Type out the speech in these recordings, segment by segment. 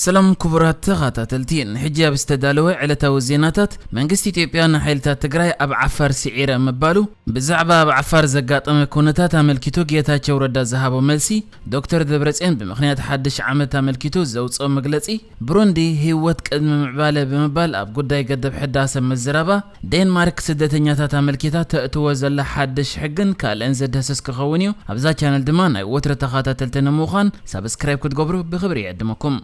ሰላም ክቡራት ተኸታተልቲ፣ ንሕጂ ኣብ ዝተዳለወ ዕለታዊ ዜናታት፣ መንግስቲ ኢትዮጵያ ንሓይልታት ትግራይ ኣብ ዓፋር ስዒረ ምባሉ፣ ብዛዕባ ኣብ ዓፋር ዘጋጠመ ኩነታት ኣመልኪቱ ጌታቸው ረዳ ዝሃቦ መልሲ፣ ዶክተር ደብረጽዮን ብምኽንያት ሓድሽ ዓመት ኣመልኪቱ ዘውፅኦ መግለጺ፣ ብሩንዲ ህይወት ቅድሚ ምዕባለ ብምባል ኣብ ጉዳይ ገደብ ሕዳሰ ምዝራባ፣ ዴንማርክ ስደተኛታት ኣመልኪታ ተእትዎ ዘላ ሓድሽ ሕግን ካልእን ዘድህስስ ክኸውን እዩ። ኣብዛ ቻነል ድማ ናይ ወትሪ ተኸታተልቲ ንምዃን ሳብስክራይብ ክትገብሩ ብኽብሪ ይዕድመኩም።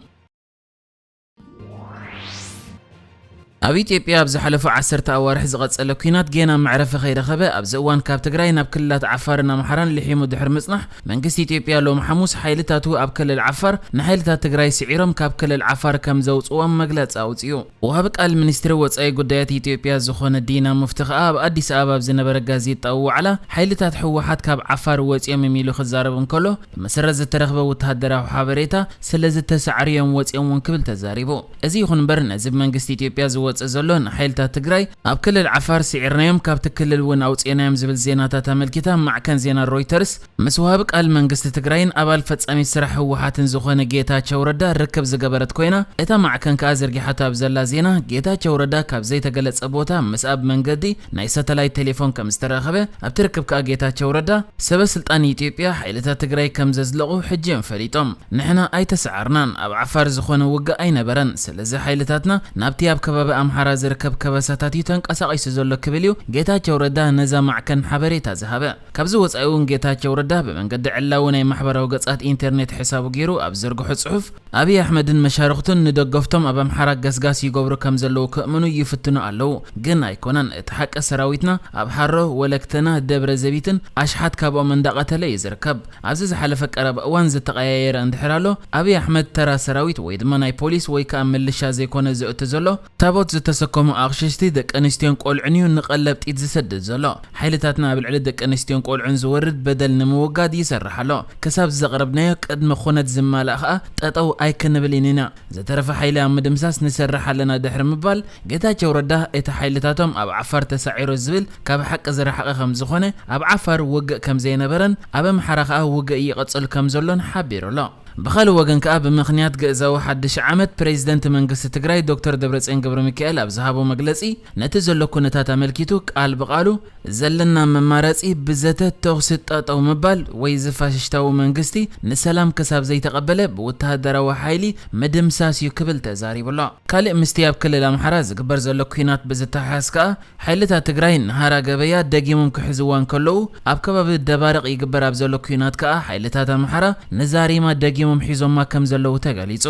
ኣብ ኢትዮጵያ ኣብ ዝሓለፉ ዓሰርተ ኣዋርሕ ዝቐጸለ ኲናት ጌና መዕረፊ ከይረኸበ፣ ኣብዚ እዋን ካብ ትግራይ ናብ ክልላት ዓፋርን ኣምሓራን ልሒሙ ድሕሪ ምጽናሕ፣ መንግስቲ ኢትዮጵያ ሎሚ ሓሙስ ሓይልታቱ ኣብ ክልል ዓፋር ንሓይልታት ትግራይ ስዒሮም ካብ ክልል ዓፋር ከም ዘውጽዎም መግለጺ ኣውጺኡ። ወሃቢ ቃል ሚኒስትሪ ወጻኢ ጉዳያት ኢትዮጵያ ዝኾነ ዲና ሙፍቲ ከኣ ኣብ ኣዲስ ኣበባ ኣብ ዝነበረ ጋዜጣዊ ዋዕላ፣ ሓይልታት ህወሓት ካብ ዓፋር ወጺኦም እዮም ኢሉ ክዛረብ እንከሎ፣ ብመሰረት ዝተረኽበ ወተሃደራዊ ሓበሬታ፣ ስለ ዝተሳዕሩ እዮም ወጺኦም እውን ክብል ተዛሪቡ። እዚ ይኹን እምበር፣ ነዚ ብመንግስቲ ኢትዮጵያ ዝወጽእ ዘሎ ንሓይልታት ትግራይ ኣብ ክልል ዓፋር ስዒርናዮም፣ ካብቲ ክልል እውን ኣውጺእናዮም ዝብል ዜናታት ኣመልኪታ ማዕከን ዜና ሮይተርስ ምስ ወሃቢ ቃል መንግስቲ ትግራይን ኣባል ፈጻሚ ስራሕ ህወሓትን ዝኾነ ጌታቸው ረዳ ርክብ ዝገበረት ኮይና፣ እታ ማዕከን ከኣ ዘርጊሓቶ ኣብ ዘላ ዜና፣ ጌታቸው ረዳ ካብ ዘይተገለጸ ቦታ ምስ ኣብ መንገዲ ናይ ሳተላይት ቴሌፎን ከም ዝተራኸበ፣ ኣብቲ ርክብ ከኣ ጌታቸው ረዳ፣ ሰበ ስልጣን ኢትዮጵያ ሓይልታት ትግራይ ከም ዘዝለቑ ሕጂ እዮም ፈሊጦም። ንሕና ኣይተሰዓርናን። ኣብ ዓፋር ዝኾነ ውግእ ኣይነበረን። ስለዚ ሓይልታትና ናብቲ ኣብ ከባቢ ኣምሓራ ዝርከብ ከበሳታት እዩ ተንቀሳቒሱ ዘሎ ክብል እዩ ጌታቸው ረዳ ነዛ ማዕከን ሓበሬታ ዝሃበ። ካብዚ ወጻኢ እውን ጌታቸው ረዳ ብመንገዲ ዕላዊ ናይ ማሕበራዊ ገጻት ኢንተርኔት ሕሳቡ ገይሩ ኣብ ዘርግሖ ጽሑፍ፣ ኣብይ ኣሕመድን መሻርኽቱን ንደገፍቶም ኣብ ኣምሓራ ገስጋስ ይገብሩ ከም ዘለዉ ከእምኑ ይፍትኑ ኣለዉ። ግን ኣይኮነን። እቲ ሓቂ ሰራዊትና ኣብ ሃሮ፣ ወለክተና፣ ደብረ ዘቢትን ኣሽሓት ካብኦም እንዳቐተለ እዩ ዝርከብ። ኣብዚ ዝሓለፈ ቀረባ እዋን ዝተቐያየረ እንድሕር ኣሎ፣ ኣብይ ኣሕመድ ተራ ሰራዊት ወይ ድማ ናይ ፖሊስ ወይ ከኣ ምልሻ ዘይኮነ ዘእቱ ዘሎ፣ ታቦት ዝተሰከሙ ኣቕሽሽቲ ደቂ ኣንስትዮን ቆልዑን እዩ ንቐለብ ጢት ዝሰድድ ዘሎ። ሓይልታትና ኣብ ልዕሊ ደቂ ኣንስትዮን ቆልዑን ዝወርድ በደል ንምውጋድ ይሰርሕ ኣሎ። ክሳብ ዘቕረብናዮ ቅድመ ኩነት ዝማላእ ከኣ ጠጠው ኣይክንብል ኢና። ዝተረፈ ሓይሊ ኣብ ምድምሳስ ንሰርሕ ኣለና ድሕሪ ምባል፣ ጌታቸው ረዳ እቲ ሓይልታቶም ኣብ ዓፋር ተሳዒሩ ዝብል ካብ ሓቂ ዝረሓቐ ከም ዝኾነ፣ ኣብ ዓፋር ውግእ ከም ዘይነበረን ኣብ ኣምሓራ ከኣ ውግእ ይቕጽል ከም ዘሎን ሓቢሩ ኣሎ። ብኻልእ ወገን ከኣ ብምኽንያት ግእዛዊ ሓድሽ ዓመት ፕሬዚደንት መንግስቲ ትግራይ ዶክተር ደብረጽዮን ገብረ ሚካኤል ኣብ ዝሃቦ መግለጺ፣ ነቲ ዘሎ ኩነታት ኣመልኪቱ ቃል ብቓሉ፣ ዘለና መማረጺ ብዘተ ተኹሲ ጠጠው ምባል ወይ እዚ ፋሽሽታዊ መንግስቲ ንሰላም ክሳብ ዘይተቐበለ ብወተሃደራዊ ሓይሊ ምድምሳስ እዩ ክብል ተዛሪቡ ኣሎ። ካልእ ምስቲ ኣብ ክልል ኣምሓራ ዝግበር ዘሎ ኲናት ብዝተሓሓዝ ከኣ፣ ሓይልታት ትግራይ ንሃራ ገበያ ደጊሞም ክሕዝዋ እንከለዉ፣ ኣብ ከባቢ ደባርቕ ይግበር ኣብ ዘሎ ኲናት ከኣ ሓይልታት ኣምሓራ ንዛሪማ ደጊሞም ሒዞማ ከም ዘለዉ ተገሊጹ።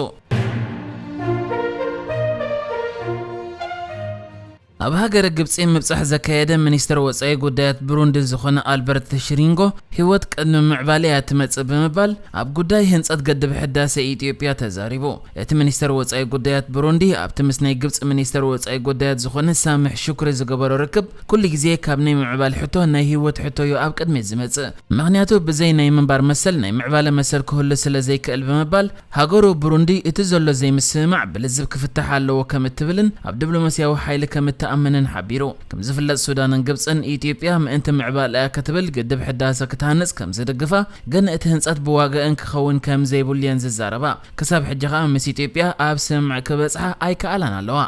ኣብ ሃገረ ግብጺ ምብጻሕ ዘካየደ ሚኒስተር ወጻኢ ጉዳያት ብሩንዲ ዝኾነ ኣልበርት ሽሪንጎ፣ ህይወት ቅድሚ ምዕባለ እያ ትመጽእ ብምባል፣ ኣብ ጉዳይ ህንጸት ገድብ ሕዳሰ ኢትዮጵያ ተዛሪቡ። እቲ ሚኒስተር ወጻኢ ጉዳያት ብሩንዲ ኣብቲ ምስ ናይ ግብጺ ሚኒስተር ወጻኢ ጉዳያት ዝኾነ ሳምሕ ሹክሪ ዝገበሮ ርክብ፣ ኩሉ ግዜ ካብ ናይ ምዕባል ሕቶ ናይ ህይወት ሕቶ እዩ ኣብ ቅድሚት ዝመጽእ። ምኽንያቱ ብዘይ ናይ ምንባር መሰል ናይ ምዕባለ መሰል ክህሉ ስለ ዘይክእል ብምባል፣ ሃገሩ ብሩንዲ እቲ ዘሎ ዘይምስምማዕ ብልዝብ ክፍታሕ ኣለዎ ከም እትብልን ኣብ ዲፕሎማስያዊ ሓይሊ ከም እትኣምንን ሓቢሩ። ከም ዝፍለጥ ሱዳንን ግብጽን ኢትዮጵያ ምእንቲ ምዕባለ እያ ክትብል ግድብ ሕዳሰ ክትሃንጽ ከም ዝድግፋ፣ ግን እቲ ህንጸት ብዋጋእን ክኸውን ከም ዘይብሉ እየን ዝዛረባ። ክሳብ ሕጂ ከኣ ምስ ኢትዮጵያ ኣብ ስምምዕ ክበጽሓ ኣይከኣላን ኣለዋ።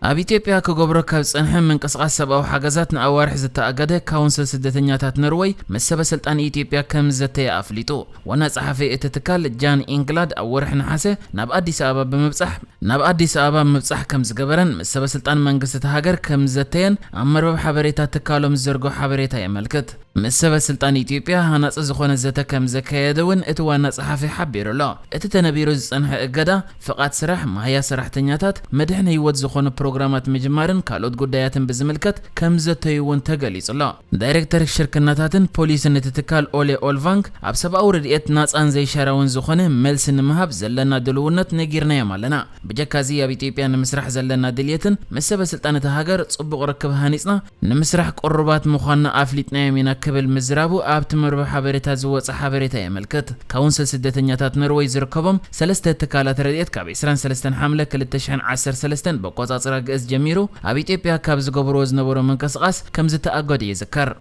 ኣብ ኢትዮጵያ ክገብሮ ካብ ዝጸንሐ ምንቅስቓስ ሰብኣዊ ሓገዛት ንኣዋርሕ ዝተኣገደ ካውንስል ስደተኛታት ኖርወይ ምስ ሰበ ስልጣን ኢትዮጵያ ከም ዝዘተየ ኣፍሊጡ። ዋና ጸሓፊ እቲ ትካል ጃን ኢንግላድ ኣብ ወርሒ ነሓሰ ናብ ኣዲስ ኣበባ ብምብጻሕ፣ ናብ ኣዲስ ኣበባ ምብጻሕ ከም ዝገበረን ምስ ሰበ ስልጣን መንግስቲ እታ ሃገር ከም ዝዘተየን ኣብ መርበብ ሓበሬታ ትካሎም ዝዘርግሖ ሓበሬታ የመልክት። ምስ ሰበ ስልጣን ኢትዮጵያ ሃናጺ ዝኾነ ዘተ ከም ዘካየደ እውን እቲ ዋና ጸሓፊ ሓቢሩ ኣሎ። እቲ ተነቢሩ ዝጸንሐ እገዳ፣ ፍቓድ ስራሕ፣ ማህያ ሰራሕተኛታት፣ መድሕን ህይወት ዝኾኑ ፕሮግራማት ምጅማርን ካልኦት ጉዳያትን ብዝምልከት ከም ዘተዩ እውን ተገሊጹ ኣሎ። ዳይሬክተር ሽርክናታትን ፖሊስን እቲ ትካል ኦሌ ኦልቫንግ፣ ኣብ ሰብኣዊ ረድኤት ናጻን ዘይሻራውን ዝኾነ መልሲ ንምሃብ ዘለና ድልውነት ነጊርናዮም ኣለና። ብጀካዚ ኣብ ኢትዮጵያ ንምስራሕ ዘለና ድልየትን ምስ ሰበ ስልጣን እታ ሃገር ጽቡቕ ርክብ ሃኒጽና ንምስራሕ ቅሩባት ምዃንና ኣፍሊጥናዮም ኢና ክብል ምዝራቡ ኣብቲ መርበብ ሓበሬታ ዝወጸ ሓበሬታ የመልክት። ካውንስል ስደተኛታት ኖርወይ ዝርከቦም ሰለስተ ትካላት ረድኤት ካብ ዕስራን ሰለስተን ሓምለ ክልተ ሽሕን ዓሰርተ ሰለስተን ብኣቆጻጽራ ግእዝ ጀሚሩ ኣብ ኢትዮጵያ ካብ ዝገብርዎ ዝነበሩ ምንቅስቓስ ከም ዝተኣገዱ ይዝከር።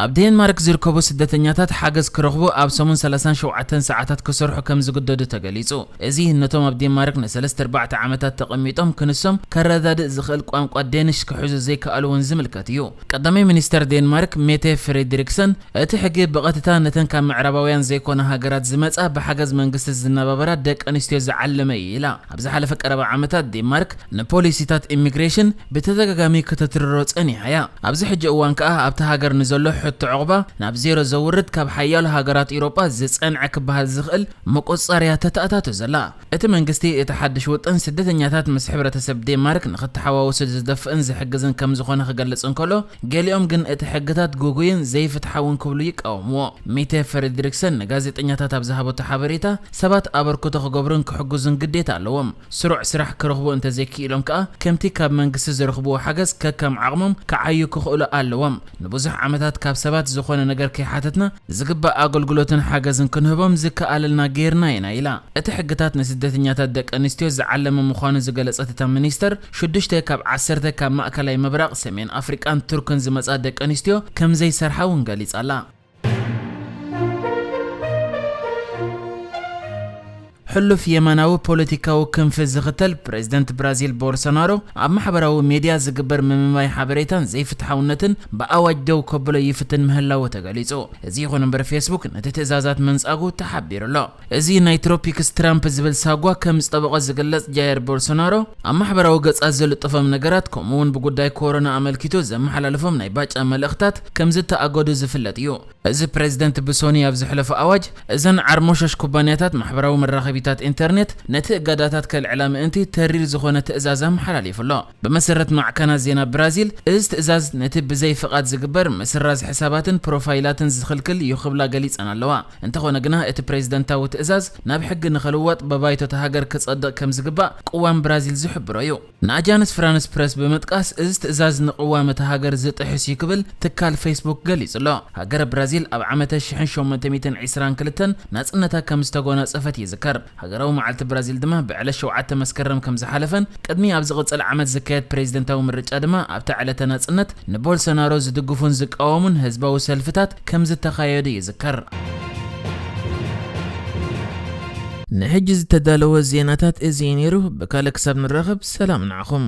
ኣብ ዴንማርክ ዝርከቡ ስደተኛታት ሓገዝ ክረኽቡ ኣብ ሰሙን ሰላሳን ሸውዓተን ሰዓታት ክሰርሑ ከም ዝግደዱ ተገሊጹ። እዚ ነቶም ኣብ ዴንማርክ ንሰለስተ ኣርባዕተ ዓመታት ተቐሚጦም ክንሶም ከረዳድእ ዝኽእል ቋንቋ ዴንሽ ክሕዙ ዘይከኣሉ እውን ዝምልከት እዩ። ቀዳማይ ሚኒስተር ዴንማርክ ሜቴ ፍሬድሪክሰን፣ እቲ ሕጊ ብቐጥታ ነተን ካብ ምዕራባውያን ዘይኮነ ሃገራት ዝመጻ ብሓገዝ መንግስቲ ዝነባበራ ደቂ ኣንስትዮ ዝዓለመ እዩ ኢላ። ኣብ ዝሓለፈ ቀረባ ዓመታት ዴንማርክ ንፖሊሲታት ኢሚግሬሽን ብተደጋጋሚ ከተትርሮ ጸኒሓ እያ። ኣብዚ ሕጂ እዋን ከኣ ኣብቲ ሃገር ንዘሎ ሕቶ ዕቑባ ናብ ዜሮ ዘውርድ ካብ ሓያሎ ሃገራት ኤውሮጳ ዝጸንዐ ክበሃል ዝኽእል ምቁጽጻር እያ ተተኣታቶ ዘላ። እቲ መንግስቲ እቲ ሓድሽ ውጥን ስደተኛታት ምስ ሕብረተሰብ ዴንማርክ ንኽተሓዋወሱ ዝደፍእን ዝሕግዝን ከም ዝኾነ ክገልጽ እንከሎ፣ ገሊኦም ግን እቲ ሕግታት ግጉይን ዘይፍትሓውን ክብሉ ይቃወምዎ። ሚተ ፍሬድሪክሰን ንጋዜጠኛታት ኣብ ዝሃበቶ ሓበሬታ፣ ሰባት ኣበርክቶ ክገብሩን ክሕግዙን ግዴታ ኣለዎም። ስሩዕ ስራሕ ክረኽቡ እንተዘይክኢሎም ከኣ፣ ከምቲ ካብ መንግስቲ ዝረኽብዎ ሓገዝ ከከም ዓቕሞም ክዓዩ ክኽእሉ ኣለዎም። ንብዙሕ ዓመታት ካብ ሰባት ዝኾነ ነገር ከይሓተትና፣ ዝግባእ ኣገልግሎትን ሓገዝን ክንህቦም ዝከኣለልና ጌርና ኢና ኢላ። እቲ ሕግታት ንስደተኛታት ደቂ ኣንስትዮ ዝዓለመ ምዃኑ ዝገለጸት እታ ሚኒስተር፣ ሽዱሽተ ካብ ዓሰርተ ካብ ማእከላይ ምብራቕ፣ ሰሜን ኣፍሪቃን ቱርክን ዝመጻ ደቂ ኣንስትዮ ከም ዘይሰርሓ እውን ገሊጻ ኣላ። ሕሉፍ የማናዊ ፖለቲካዊ ክንፊ ዝኽተል ፕሬዝደንት ብራዚል ቦልሶናሮ፣ ኣብ ማሕበራዊ ሜድያ ዝግበር ምምማይ ሓበሬታን ዘይፍትሓውነትን ብኣዋጅ ደው ከብሎ ይፍትን ምህላዉ ተገሊጹ። እዚ ይኹን እምበር፣ ፌስቡክ ነቲ ትእዛዛት መንጻጉ ተሓቢሩ ኣሎ። እዚ ናይ ትሮፒክስ ትራምፕ ዝብል ሳጓ ከም ዝጠበቖ ዝግለጽ ጃየር ቦልሶናሮ፣ ኣብ ማሕበራዊ ገጻት ዝልጥፎም ነገራት፣ ከምኡ እውን ብጉዳይ ኮሮና ኣመልኪቱ ዘመሓላልፎም ናይ ባጫ መልእኽታት ከም ዝተኣገዱ ዝፍለጥ እዩ። እዚ ፕሬዝደንት ብሶኒ ኣብ ዘሕለፎ ኣዋጅ፣ እዘን ዓርሞሸሽ ኩባንያታት ማሕበራዊ መራኸቢታት ኢንተርኔት ነቲ እገዳታት ከልዕላ ምእንቲ ተሪር ዝኾነ ትእዛዝ ኣመሓላሊፉ ኣሎ። ብመሰረት ማዕከናት ዜና ብራዚል፣ እዚ ትእዛዝ ነቲ ብዘይ ፍቓድ ዝግበር ምስራዝ ሕሳባትን ፕሮፋይላትን ዝኽልክል እዩ ክብላ ገሊጸን ኣለዋ። እንተኾነ ግና፣ እቲ ፕሬዝደንታዊ ትእዛዝ ናብ ሕጊ ንኽልወጥ ብባይቶ እታ ሃገር ክጸድቕ ከም ዝግባእ ቅዋም ብራዚል ዝሕብሮ እዩ። ንኣጃንስ ፍራንስ ፕረስ ብምጥቃስ፣ እዚ ትእዛዝ ንቅዋም እታ ሃገር ዝጥሕስ እዩ ክብል ትካል ፌስቡክ ገሊጹ ኣሎ። ሃገረ ብራዚል ኣብ ዓመተ ሽሕን ሸሞንተ ሚእትን ዕስራን ክልተን ናጽነታ ከም ዝተጎናጸፈት ይዝከር። ሃገራዊ መዓልቲ ብራዚል ድማ ብዕለት ሸውዓተ መስከረም ከም ዝሓለፈን፣ ቅድሚ ኣብ ዝቕጽል ዓመት ዝካየድ ፕሬዝደንታዊ ምርጫ ድማ ኣብታ ዕለተ ናጽነት ንቦልሶናሮ ዝድግፉን ዝቃወሙን ህዝባዊ ሰልፍታት ከም ዝተኻየዱ ይዝከር። ንሕጂ ዝተዳለወ ዜናታት እዚ እዩ ነይሩ። ብካልእ ክሳብ ንራኸብ፣ ሰላም ንዓኹም።